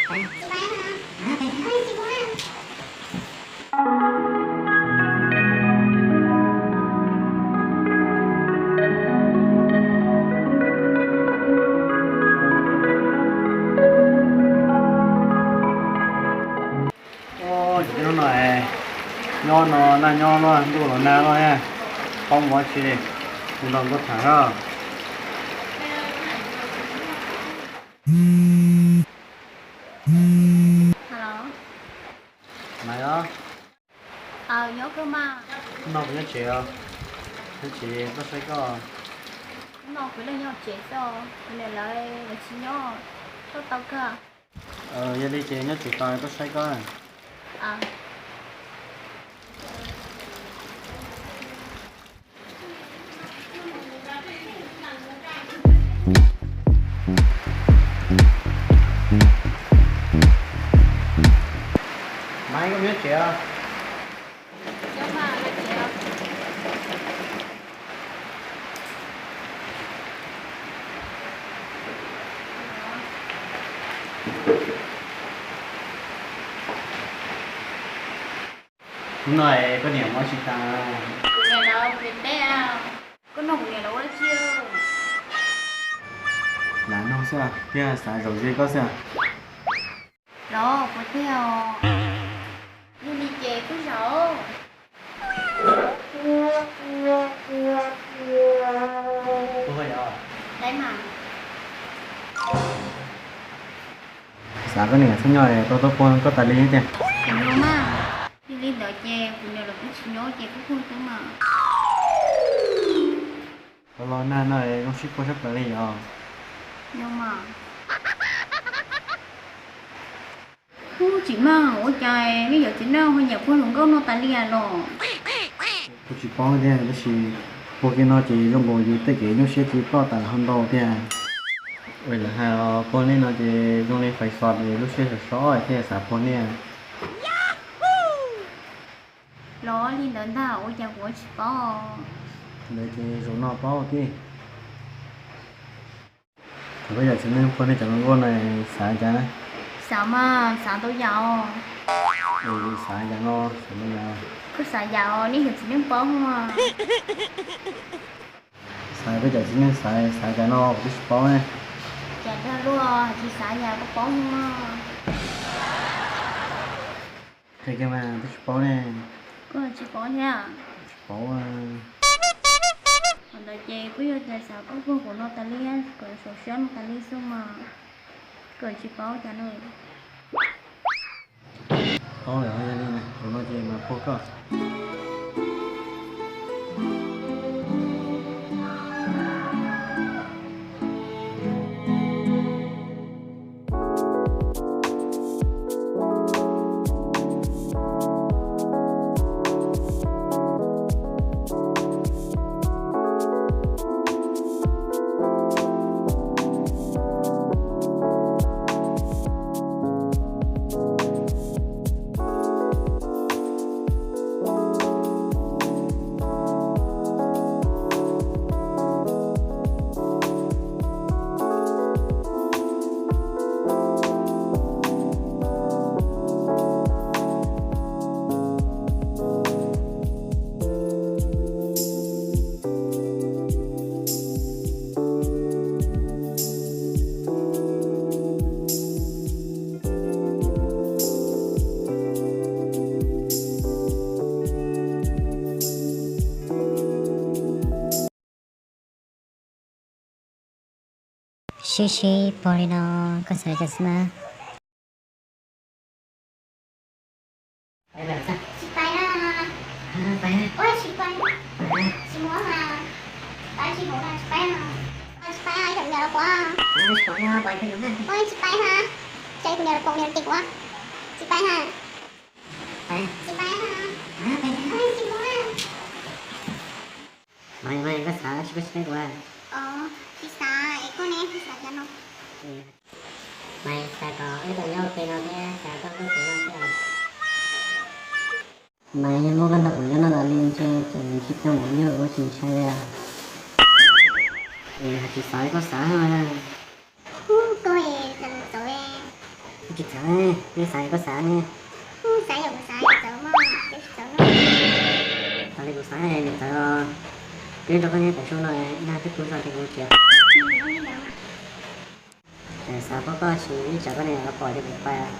Ub, hnub no nyob no nag nyob luaj ntuj los nag luaj, paub mus ua tsi li, kuv nrog nkauj tham os. Maiv os. Nyob kawg mas. Hnub no kuv nyob tsev os, nyob tsev tuaj saib koj. Hnub no kuv ib leeg nyob tsev xwb, kuv niam lawv lawv tsis nyob, tuaj tau kawg. Yog li ces nyob tsev tos tuaj saib koj. Maiv, koj nyob tsev os? Hnub no koj niam mus ua tsi tas? Kuv niam lawv mus teb. Koj nug kuv niam lawv ua dab tsi? Lam nug xwb, thiaj xav zaum ze koj xwb. Los puas tiag? Yog li ces kuj zaum. Xav koj niam txhob nyob tau tuaj puag koj tas li tiag. Kuv nug mas, yog li ntawd ces kuv niam lawv kuj tsis nyob ces kuj puag xwb mas. Los los nag no zoo sib puag sab plaws li yog. Ub, tsis mas ua cas nej yawm txiv neej ho nyiam puag hluas nkauj no tas li los? Kuv tsis paub tiag, tab sis puag kiag no ces zoo nkaus yus tej kev nyuaj siab tsis ploj tas ho ntau tiag. Ua li lawv hais os, puag nej no ces zoo li fais xos es lub siab sov sov thiaj xav puag nej. Los li ntawd ntag, ua cas kuv tsis paub? Ntawd ces zaum no paub tib. Thaum koj yawm txiv neej puag nej cov hluas nkauj no xav cas? Xav mas xav ntau yam os. Xav yam no, xav ntau yam. Koj xav yam os, nej yawm txiv neej paub mas. Xav koj yawm txiv neej xav, xav cas no kuv twb tsis paub ne. Cas dag luaj, tsis xav yam koj paub mas. Qhia kiag mas, twb tsis paub ne. Koj tsis paub thiab? Tsis paub. Thaum ntawd ces kuj yog tias xav koj puag kuv no tas li, kom saum siab no tas li xwb mas, kom tsis paub cas na. Paub lawm, yog li ntawd no ces mas puag koj. Sib sib puag li no, koj xav li cas xwb na? Tsis paub na. Ua tsis paub, tsis muaj ha. Paub tsis muaj, tsis paub na. Tsis paub, ib tug niam los pom. Ua tsis paub ha, ib tug niam los pom niam los pom. Tsis paub ha. Tsis paub ha. Tsis muaj. Mas mas koj xav tsis paub tsis paub kuv. Tsis xav es koj ne, tsis xav cas no. Mas xav kom wb tau nyob ua ke no thiab xav tau koj kuv no thiab. Mas yog muab koj nrog kuv nyob no tas li ntshe tseem tsis tau mus nyob ua tsis ntshai li. Es hais tsis xav koj xav mas. Koj es xav mus txog, kuv Tsis txawv, twb xav koj xav ne. Xav yog kuv xav txawv mog, twb tsis txawv no. Thaum li kuv xav niam txawv os, twb nrog koj nyob pem zos no, nag twb pw zog ces kuv tsis. Xav pom koj, tab sis ib tsam koj niam los pom ces kuv pais.